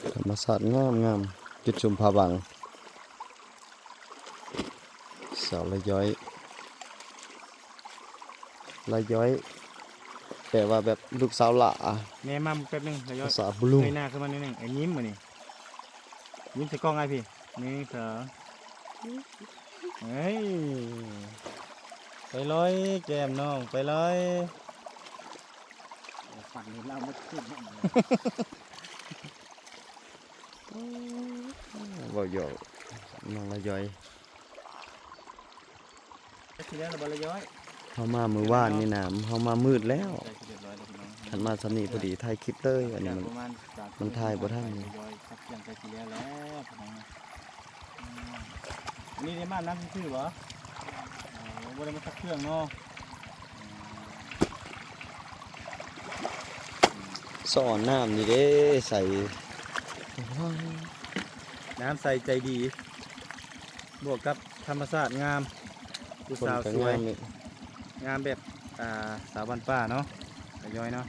ທຳມະຊາດງາມໆ ຈຸດຊົມຜາບັງ ສາວລະຍ້ອຍ ລະຍ້ອຍ ແປວ່າແບບລູກສາວຫຼ້າ ແມ່ມາແປັບໜຶ່ງ ລະຍ້ອຍ ພາສາບລູ ເງີຍໜ້າຂຶ້ນມາໜ້ອຍໜຶ່ງ ເອີ ຍິ້ມບາດນີ້ ຍິ້ມໃສ່ກ້ອງອ້າຍພີ້ ໜຶ່ງ ສອງ ເອີຍ ໄປລອຍແກ້ມນ້ອງ ໄປລອຍ ເອີ ຝັນເຫັນລາວໝົດຂຶ້ນ ເວົ້າຫຍອກນ້ອງລະຍ້ອຍ ຈັກຊິແລ້ວລະບໍ່ລະຍ້ອຍ? ເຮົາມາມື້ວານນີ້ນະ ເຮົາມາມືດແລ້ວ ໃກ້ຊິຮຽບຮ້ອຍແລ້ວພີ່ນ້ອງ ຄັນມາຊ່ຳນີ້ພໍດີຖ່າຍຄລິບເລີຍ ອັນນີ້ມັນ ມັນຖ່າຍບໍ່ທັນ ລະຍ້ອຍ ຈັກຊິແລ້ວແລ້ວພີ່ນ້ອງ ອືມ ອັນນີ້ໄດ້ມານຳຊື່ໆບໍ່? ໂອ້ ບໍ່ໄດ້ມາຊັກເຄື່ອງເນາະ ອືມ ສອນນ້ຳນີ້ເດ້ ໃສ ນ້ຳໃສໃຈດີ ບວກກັບທຳມະຊາດງາມ ຜູ້ສາວສວຍ ງາມແບບ ອ່າ ສາວບ້ານປ່າເນາະ ລະຍ້ອຍເນາະ.